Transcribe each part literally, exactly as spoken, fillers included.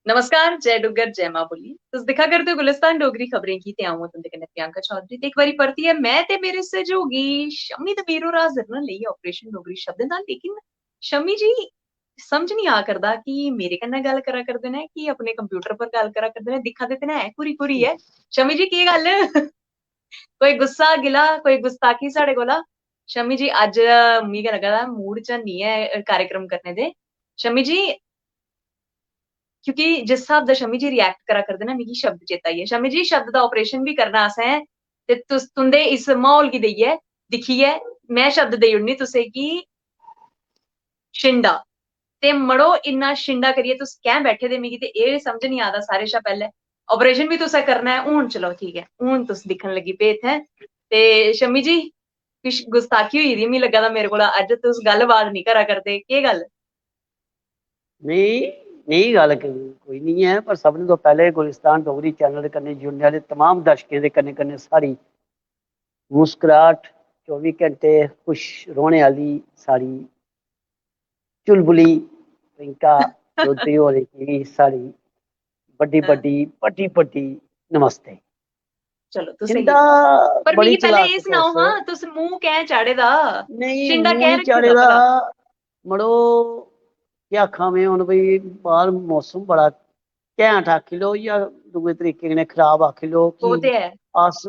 नमस्कार, जय डुग्गर, जय मां बोली। तुस दिक्खा करदे ओ गुलिस्तान डोगरी खबरें गी ते अ'ऊं आं तुं'दे कन्नै प्रियंका चौधरी। ते इक बारी परतियै में ते मेरे सैहयोगी शम्मी ते मीर होर हाजर न लेइयै ऑपरेशन डोगरी शब्दें दा। लेकिन शम्मी जी, समझ निं आ करदा कि मेरे कन्नै गल्ल करा करदे न कि अपने कंप्यूटर पर गल्ल करा करदे न। दिक्खा दे ते न ऐ घूरी घूरियै। शम्मी जी, केह् गल्ल? कोई गुस्सा गिला, कोई गुस्ताखी साढ़े कोला? शम्मी जी, अज्ज मिगी लग्गा दा मूड च निं ऐ कार्यक्रम करने दे। शम्मी जी, क्योंकि जिस स्हाब दा शम्मी जी रिएक्ट करा करदे ना, मिगी शब्द चेता आई गे। शम्मी जी, शब्द दा ऑपरेशन बी करना असें, ते तुस, तुंदे इस म्हौल गी देइयै, दिक्खियै, में शब्द देई ओड़नी तुसें कि शिंडा। ते मड़ो, इन्ना शिंडा करियै तुस कैं बैठे दे, मिगी ते एह् समझ निं आ दा। सारे शा पैह्लें ऑपरेशन बी तुसें करना ऐ। हून चलो, ठीक ऐ, हून तुस दिक्खन लगी पे इत्थें। ते शम्मी जी, किश गुस्ताखी होई दी, मिगी लग्गा दा मेरे कोला अज्ज तुस गल्लबात निं करा करदे, केह् गल्ल? नेईं, नेही गल्ल क-, कोई निं ऐ, पर सभनें कोला पैह्लें गुलिस्तान डोगरी चैनल दे कन्नै जुड़ने आह्ले तमाम दर्शकें दे कन्नै कन्नै साढ़ी मुस्कराहट, चौबी घैंटे खुश रौह्ने आह्ली साढ़ी चुलबुली प्रियंका चौधरी होरें गी बी साढ़ी बड्डी, बड्डी, बड्डी, बड्डी नमस्ते। चलो, तुसें शिंदा पर बड़ी मिगी पैह्लें चलाक एह् सनाओ तुस। हां, तुस मूंह कैं चाढ़े दा? नेईं, शिंदा मूंह कैं निं रक्खे चाढ़े दा दा। भला? मड़ो, केह् आखां में हून भई, बाह्र मौसम बड़ा घैंट आखी लो जां दूए तरीके कन्नै खराब आखी लो कि ओह् ते ऐ। अस,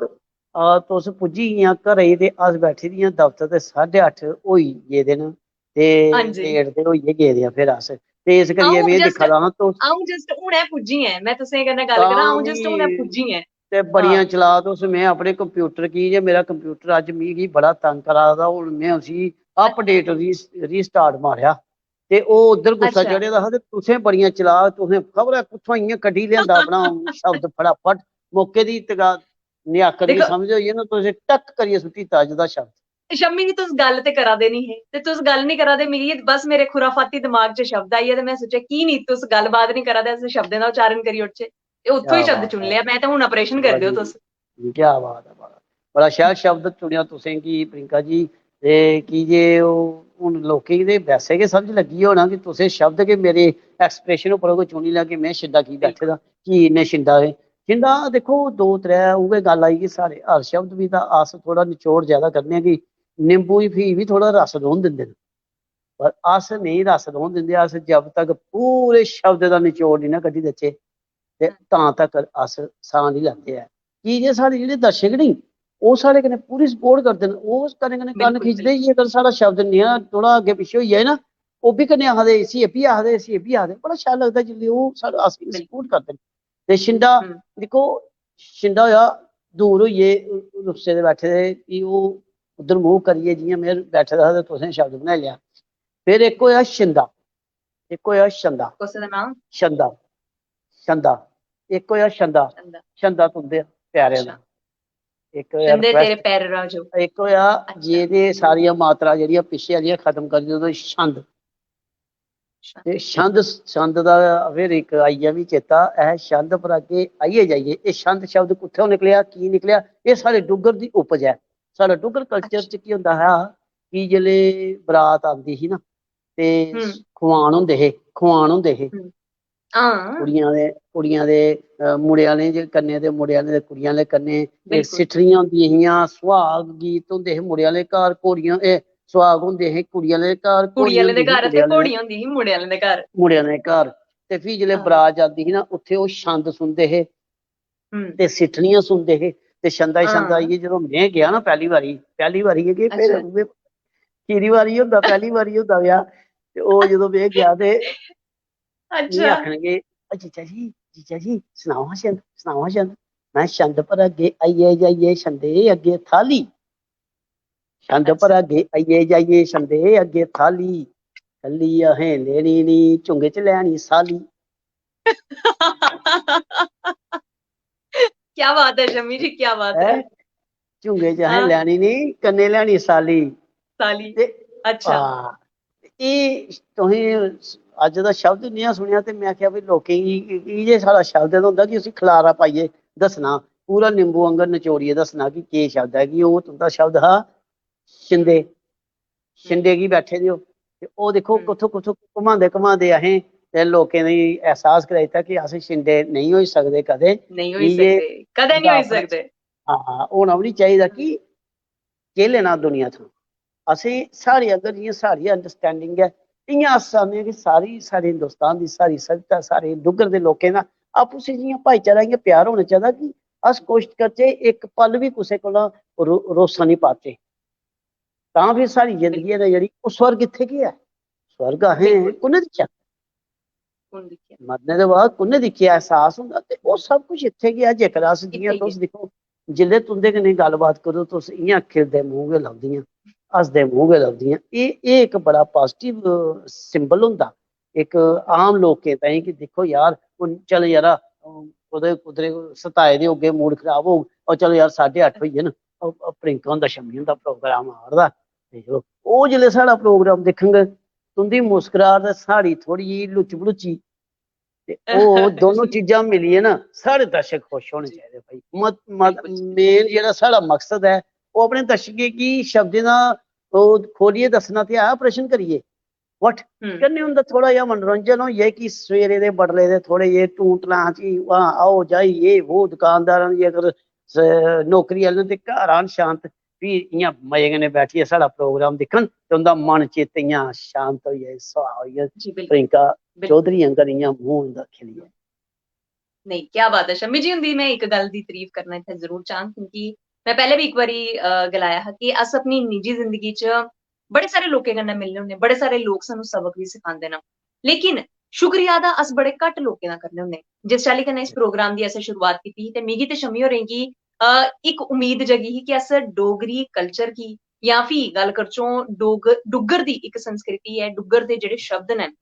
आ, तुस पुज्जी गेइयां घरै गी ते अस बैठी दियां दफ्तर ते साढ़े अट्ठ होई गेदे न ते हां जी। लेट ते होई गै गेदे आ फिर अस। ते इस करियै अ'ऊं में just, दिक्खा दा हां तुस अ'ऊं just हुनै पुज्जी ऐं, में तुसें कन्नै गल्ल करां, अ'ऊं just हुनै पुज्जी ऐं। ते बड़ियां हां। चलाक तुस, में अपने कंप्यूटर की, जे मेरा कंप्यूटर अज्ज मिगी बड़ा तंग करा दा, हून में उसी अपडेट, री-, रीस्टार्ट मारेआ ते ओह् उद्धर गुस्सा अच्छा। चढ़े दा हा ते तुसें बड़ियां चलाक, तुसें खबरै कुत्थुआं इ'यां कड्ढी लेआंदा अपना शब्द फटाफट, मौके दी तगा-, नियाकत दी दिक्खो समझ होई ना, तुसें टक करियै सुट्टी दित्ता अज्ज दा शब्द। शम्मी जी, तुस गल्ल ते करा दे निं हे, ते तुस गल्ल निं करा दे, मिगी बस मेरे खुराफाती दमाग च शब्द आई गे ते में सोचेआ, की निं तुस गल्लबात निं करा दे, अस शब्दें दा उच्चारण करी ओड़चै। ते उत्थों ही क्या शब्द बात चुन है। लिया में, ते हून ऑपरेशन करी बड़ी देओ तुस। क्या बात है, बड़ा, बड़ा शैल शब्द चुनेआ तुसें कि प्रियंका जी, ते की जे ओह् हून लोकें गी ते वैसे गै समझ लग्गी होना कि तुसें शब्द गै मेरे एक्सप्रेशन उप्पर गै चुनी लेआ कि में शिंदा की बैठे दा, की इन्ने शिंदा है। शिंदा दिक्खो, दो त्रै उ'ऐ गल्ल आई कि साढ़े हर शब्द बी तां अस थोह्ड़ा निचोड़ ज्यादा करने आं कि नींबू गी फ्ही बी थोह्ड़ा रस रौह्न दिंदे न, पर अस नेईं रस रौह्न दिंदे। अस जब तक पूरे शब्द दा निचोड़ निं ना कड्ढी देचै, ते तां तक अस साह् निं लैंदे ऐ। की जे साढ़े जेह्ड़े दर्शक नी, ओह् साढ़े कन्नै पूरी सपोर्ट करदे न, ओह् कन्नै कन्नै कन्न बिल्कुल, खिचदे, जे अगर साढ़ा शब्द नेहा थोह्ड़ा अग्गें पिच्छें होई जाए ना, ओह् बी कन्नै आखदे, "इसी एह् बी आखदे, इसी एह् बी आखदे।" बड़ा शैल लगदा जिसलै ओह् साढ़ा, असेंगी बिल्कुल। सपोर्ट करदे न। ते शिंडा, हम्म। दिक्खो, शिंडा होएआ, दूर होइयै रुस्से दे बैठे दे, कि ओह् उद्धर मूंह् करियै, जि'यां में बैठे दा हा ते तुसें शब्द बनाई लेआ। फिर इक होएआ शिंदा, इक होएआ छंदा। कुसै दा नाम? छंदा, छंदा। इक होएआ छंदा, छंदा। छंदा तुं'दे प्यारें दा। अच्छा। इक होएआ छंदे तेरे request। पैर राजू। इक होएआ अच्छा। जेह्दे सारियां मात्रा जेह्ड़ियां पिच्छे आह्लियां खत्म करी देओ ते छंद। छंद। ते छंद, छंद दा फिर इक आई गेआ मिगी चेता, ऐ छंद पर अग्गें आइयै जाइयै, एह् छंद शब्द कुत्थें निकलेआ, की निकलेआ, एह् साढ़े डुग्गर दी उपज ऐ। साढ़ा डुग्गर culture अच्छा। च केह् होंदा हा कि जेल्लै बरात आंदी ही ना, ते हम्म। खुआन होंदे हे, खुआन होंदे हे। हम्म। हां। कुड़ियां दे, कुड़ियां दे, अ, मुड़े आह्लें दे कन्नै ते मुड़े आह्लें दे कुड़ियां आह्ले कन्नै, ते बिल्कुल। सिट्ठनियां होंदियां हियां, सुहाग गीत होंदे हे मुड़े आह्ले घर, घोड़ियां, ए, सुहाग होंदे हे कुड़ी आह्ले घर, कुड़ी घोड़ी आह्लें दे होंदी ही घर मुड़े ते आह्लें दे, घोड़ी होंदी ही मुड़े आह्लें दे घर। मुड़े आह्लें दे घर। ते फ्ही जिसलै हां। बरात जंदी ही ना, उत्थै ओह् छंद सुनदे हे, हम्म। ते सिट्ठनियां सुनदे हे, ते छंदा, छंदा हां। आइयै जदूं में गेआ ना पैह्ली बारी, पैह्ली बारी गै केह्, फिर अच्छा। उ'ऐ खीरी बारी होंदा, पैह्ली बारी होंदा ब्याह्, ते ओह् जदूं में गेआ ते मिगी अच्छा। आखन लगे, "ओ जीजा जी, जीजा जी, सनाओ हां छंद, सनाओ हां छंद।" में, "छंद पर अग्गे आइयै जाइयै छंदे अग्गे थाली, छंद पर अच्छा। अग्गे आइयै जाइयै छंदे अग्गे थाली, कल्ली अहें लेनी नी, झुंगे च लैनी साली।" क्या बात है शम्मी जी, क्या बात है। हैं? झुंगे च असें हां। लैनी नी, कन्नै लैनी साली। साली। ते अच्छा। हां, एह् तुसें अज्ज दा शब्द नेहा सुनेआ ते में आखेआ, "भई, लोकें गी इ'यै साढ़ा शब्द ते होंदा कि उसी खलारा पाइयै दस्सना, पूरा नींबू आंगर नचोड़ियै दस्सना कि केह् शब्द ऐ।" कि ओह् तुं'दा शब्द हा शिंदे, शिंदे गी बैठे दे ओ, ते ओह् दिक्खो हम्म। कुत्थों कुत्थों घुमांदे घुमांदे असें ते लोकें गी एहसास कराई दित्ता कि अस छिंडे नेईं होई सकदे कदें। नेईं होई इ'यै सकदे, कदें नेईं होई अपना सकदे। हां, होना बी निं चाहिदा कि केह् लेना दुनिया थमां। असें, साढ़े अगर जि'यां साढ़ी अंडरस्टैंडिंग ऐ, इ'यां अस चाह्न्ने आं कि सारी, साढ़े हिंदुस्तान दी, सारी सभ्यता, सारे डुग्गर दे लोकें दा आपूं चें जि'यां भाईचारा, इ'यां प्यार होना चाहिदा कि अस कोशश करचै इक पल बी कुसै कोला रो-, रोसा निं पाचै। तां फिर साढ़ी जिंदगी ऐ ना जेह्ड़ी, ओह् स्वर्ग इत्थै गै ऐ। स्वर्ग असें बिल्कुल। कु'न्नै दिक्खेआ? कु'न दिक्खेआ? मरने दे बाद कु'न्नै दिक्खेआ? एहसास होंदा। ते ओह् सब कुछ इत्थै गै ऐ। जेकर अस, जि'यां इत्थै तुस दिक्खो, जिसलै तुं'दे कन्नै गल्लबात करो, तुस इ'यां खिलदे मूंह गै लभदियां, हसदे मूंह गै लभदियां। एह्, एह् इक बड़ा पॉजिटिव सिंबल होंदा इक आम लोकें ताईं कि दिक्खो यार, हून चल यारा, कुतै, कुतरे सताए दे होगे, मूड खराब होग, और चलो यार, साढ़े अट्ठ होई गे न, ओह्, ओह् प्रियंका हुंदा, शम्मी हुंदा प्रोग्राम आ रदा। ते ओह्, ओह् जिसलै साढ़ा प्रोग्राम दिक्खन, तुं'दी मुस्कराहट ते साढ़ी थोह्ड़ी जेही लुच-भलुची, ते ओह् दोनों चीजां मिलियै ना, साढ़े दर्शक खुश होने चाहिदे भाई। मत-, मत-, बिल्कुल जी। मेन जेह्ड़ा साढ़ा मकसद ऐ, ओह् अपने दर्शकें गी शब्दें दा ओह् खोलियै दस्सना ते है, ऑपरेशन करियै। What? हम्म। कन्नै उं'दा थोह्ड़ा जेहा मनोरंजन होई जाए कि सवेरे दे बडले दे थोह्ड़े जेह् टूं टलां च, हां, आओ जाई, ये वो, दुकानदारां दी अगर स-, नौकरी आह्ले ते घर आन शांत, फ्ही इ'यां मजे कन्नै बैठियै साढ़ा प्रोग्राम दिक्खन ते उं'दा मन चित्त इ'यां शांत होई जाए, सुहाऽ होई जाए। जी, बिल्कुल। प्रियंका बिल्कुल। चौधरी आंगर इ'यां मूंह उं'दा खिली जाए। नेईं, क्या बात ऐ शम्मी जी हुंदी। में इक गल्ल दी तारीफ करना इत्थै जरूर चाह्ङ, क्योंकि में पैह्ले बी इक बारी, अ, गलाया हा कि अस अपनी निजी जिंदगी च बड़े सारे लोकें कन्नै मिलने होन्ने, बड़े सारे लोक सानूं सबक बी सखांदे न, लेकिन शुक्रिया दा अस बड़े घट्ट लोकें दा करने होन्ने। जिस चाल्ली कन्नै इस प्रोग्राम दी असें शुरुआत कीती ही, ते मिगी ते शम्मी होरें गी, अ, इक उम्मीद जगी ही कि अस डोगरी कल्चर गी, जां फ्ही गल्ल करचों डोग-, डुग्गर दी इक संस्कृति ऐ, डुग्गर दे जेह्ड़े शब्द न,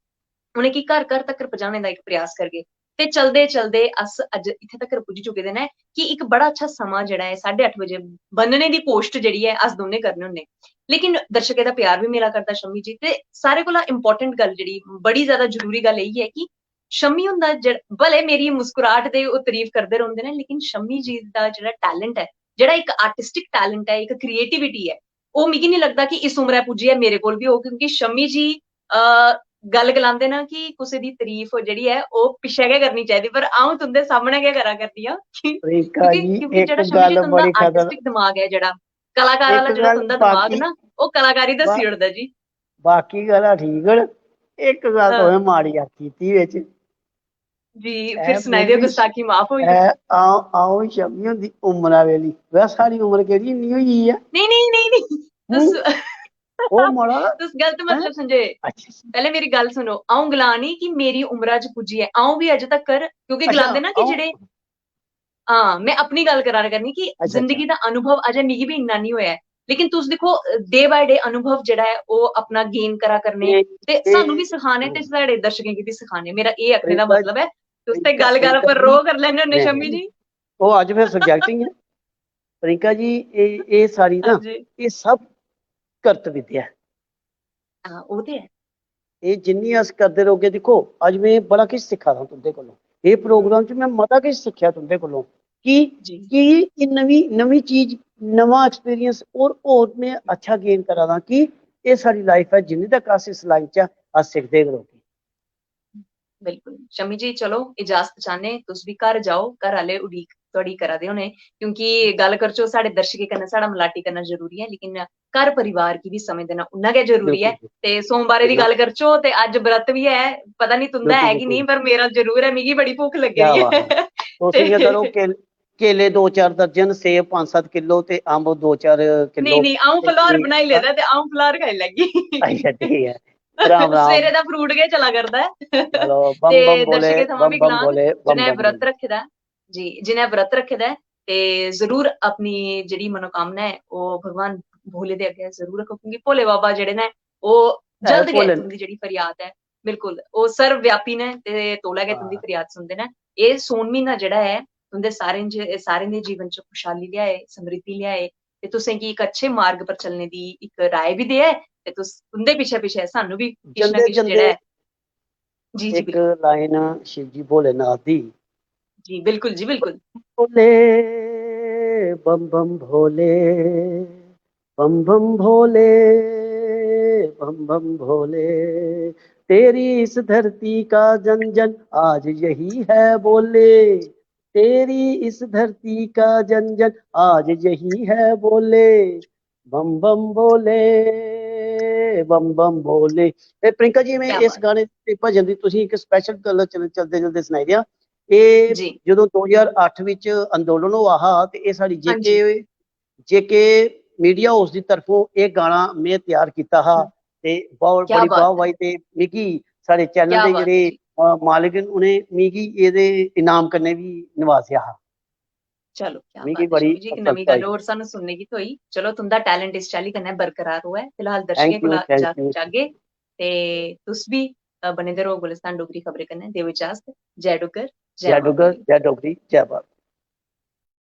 उ'नेंगी घर घर तक्कर पजाने दा इक प्रयास करगे। ते चलदे चलदे अस अज्ज इत्थै तक्कर पुज्जी चुके दे न कि इक बड़ा अच्छा समां जेह्ड़ा ऐ, साढ़े अट्ठ बजे बन्नने दी कोश्ट जेह्ड़ी ऐ, अस दोनें करने होन्ने। लेकिन दर्शकें दा प्यार बी मिला करदा शम्मी जी। ते सारे कोला इंपॉर्टेंट गल्ल जेह्ड़ी, बड़ी ज्यादा जरूरी गल्ल इ'यै ऐ कि शम्मी हुंदा जेह्ड़ा, भले मेरी मुस्कुराहट दे ओह् तारीफ करदे रौंह्दे न, लेकिन शम्मी जी दा जेह्ड़ा टैलेंट ऐ, जेह्ड़ा इक आर्टिस्टिक टैलेंट ऐ, इक क्रिएटिविटी ऐ, ओह् मिगी निं लगदा कि इस उमरै पुज्जियै मेरे कोल बी होग, क्योंकि शम्मी जी, अ, गल्ल गलांदे न कि कुसै दी तारीफ जेह्ड़ी ऐ, ओह् पिच्छै गै करनी चाहिदी, पर अ'ऊं तुं'दे सामनै गै करा करदी आं। प्रियंका क्योंकि, जी, क्योंकि इक जेह्ड़ा शम्मी जी गल्ल तुं'दा बड़ी खतर-, आर्टिस्टिक दिमाग ऐ, जेह्ड़ा कलाकार आह्ला इक जेह्ड़ा गल्ल तुं'दा दिमाग बाकी, ना, ओह् कलाकारी दस्सी बा-, ओड़दा जी। बाकी गल्लां ठीक न, इक गल्ल हां। तुसें माड़ी आखी दित्ती बिच। जी, ऐ फिर सनाई देओ, मिगी, गुस्ताखी माफ होई। ऐ, अ'ऊं, अ'ऊं शम्मी हुंदी उमरा वेली, वै साढ़ी उमर केह्ड़ी इन्नी होई गेई ऐ? नेईं, नेईं, नेईं, नेईं। तुस हूं? ओह् मड़ा, तुस गलत हैं? मतलब समझे। अच्छा। पैह्ले मेरी गल्ल सुनो, अ'ऊं गलानी कि मेरी उमरा च पुज्जियै अ'ऊं बी अज्ज तक्कर, क्योंकि अच्छा, गलांदे ना कि अ'ऊं जेह्ड़े, हां, में अपनी गल्ल करा करनी कि अच्छा, जिंदगी अच्छा। दा अनुभव अजें मिगी बी इन्ना निं होआ ऐ, लेकिन तुस दिक्खो, day by day अनुभव जेह्ड़ा ऐ, ओह् अपना gain करा करने, नेईं, ते नेईं, सानू बी सखाने ते नेईं। साढ़े दर्शकें गी बी सखाने। मेरा एह् आखने दा प्रियंका, मतलब ऐ, तुस ते प्रियंका, गल्ल गल्ल पर प्रियंका रोह् जी, करी लैने होन्ने, नेईं, शम्मी नेईं। जी। ओह् अज्ज फिर subjecting ऐ। प्रियंका जी, एह्, एह् सारी ना, हां जी। एह् सब करत विद्या ऐ। हां, ओह् ते ऐ। एह् जिन्नी अस करदे रौह्गे, दिक्खो, अज्ज में बड़ा किश सिक्खा दा तुं'दे कोलों। एह् प्रोग्राम च में मता किश सिक्खेआ तुं'दे कोलों कि, जी। कि एह् नमीं, नमीं चीज, नमां experience, और, और में अच्छा gain करा दा कि एह् साढ़ी life ऐ, जिन्नी तक अस इस line च अस सिखदे गै रौह्गे। बिल्कुल। शम्मी जी, चलो, इजाजत चाह्ने, तुस बी घर जाओ, घर आह्ले उडीक थुआढ़ी करा दे होने, क्योंकि गल्ल करचो, साढ़े दर्शकें कन्नै साढ़ा मलाटी करना जरूरी ऐ, लेकिन घर परिवार गी बी समें देना उन्ना गै जरूरी ऐ। बिल्कुल। ते सोमवारे दी बिल्कुल। गल्ल करचो, ते अज्ज व्रत बी ऐ, पता निं तुं'दा बिल्कुल, ऐ कि बिल्कुल। नेईं, पर मेरा जरूर ऐ, मिगी बड़ी भुक्ख लग्गी दी ऐ। क्या बात ऐ। तुस ते इ'यां करो, केल-, केले दो चार दर्जन, सेब पंज सत्त किलो ते अंब दो चार किलो। नेईं, नेईं, अ'ऊं ते फलाहार फ्ही बनाई लेदा ते अ'ऊं फलाहार खाई लैगी। अच्छा, ठीक ऐ। राम, राम। सवेरे दा fruit गै चला करदा ऐ। चलो, बम, ते बम भोले, दर्शकें थमां बम, बी बम गलांग, भोले, बम, जि'नें बम व्रत भोले। रक्खे दा ऐ, जी, जि'नें व्रत रक्खे दा ऐ, ते जरूर अपनी जेह्ड़ी मनोकामना ऐ, ओह् भगवान भोले दे अग्गें जरूर रक्खो, क्योंकि भोले बाबा जेह्ड़े न, ओह् है जल्द गै भोले न। तुं'दी जेह्ड़ी फरियाद ऐ, बिल्कुल, ओह् सर्वव्यापी न ते तौले गै तुं'दी हां। फरियाद सुनदे न। एह् सौन म्हीना जेह्ड़ा ऐ, तुं'दे सारें च, सारें दे जीवन च खुशहाली लेआए, समृद्धि लेआए, ते तुसें गी इक अच्छे मार्ग पर चलने दी इक राय बी देऐ, ते तुस, तुं'दे पिच्छे-पिच्छे सानू बी किश ना जंदे, किश जंदे जेह्ड़ा ऐ। जी, जी, इक बिल्कुल। Line शिवजी भोलेनाथ दी। जी, बिल्कुल जी, बिल्कुल। भोले, बम बम भोले, बम बम भोले, बम बम भोले, तेरी इस धरती का जन जन आज यही है बोले, तेरी इस धरती का जन जन आज यही है बोले, बम बम बोले, बम बम बोले। ते प्रियंका जी, मैं क्या इस बात। गाने ते भजन दी तुसी एक स्पेशल गल्ल चल- चलदे चलदे सनाई दिया। एह् जी। जदों दो ज्हार अट्ठ विच अंदोलन होआ हा ते एह् साढ़ी हां जी। जेके जेके मीडिया हाउस दी तरफों एह् गाना में त्यार कीता हा हम्म। ते बहुत क्या बड़ी बात है। वाहवाही ते मिगी साढ़े चैनल क्या दे बात है जेह्ड़े जी। अ, मालिक न उ'नें मिगी एह्दे इनाम कन्नै बी नवाजेआ हा। चलो, क्या मिगी बात है बड़ी शिवू जी, एक नमीं प्रसन्नता गल्ल होई। होर सानू सुनने की थ्होई। चलो, तुंदा टैलेंट इस चाल्ली कन्नै बरकरार होऐ। फिलहाल थैंक दर्शकें यू, कोला थैंक इजाजत यू। चाहगे ते तुस भी अ, बने दे रहो गुलिस्तान डोगरी खबरें कन्नै। देओ इजाजत। जय डुग्गर, जय जय मां डुग्गर, बोली। जय डोगरी, जय भारत।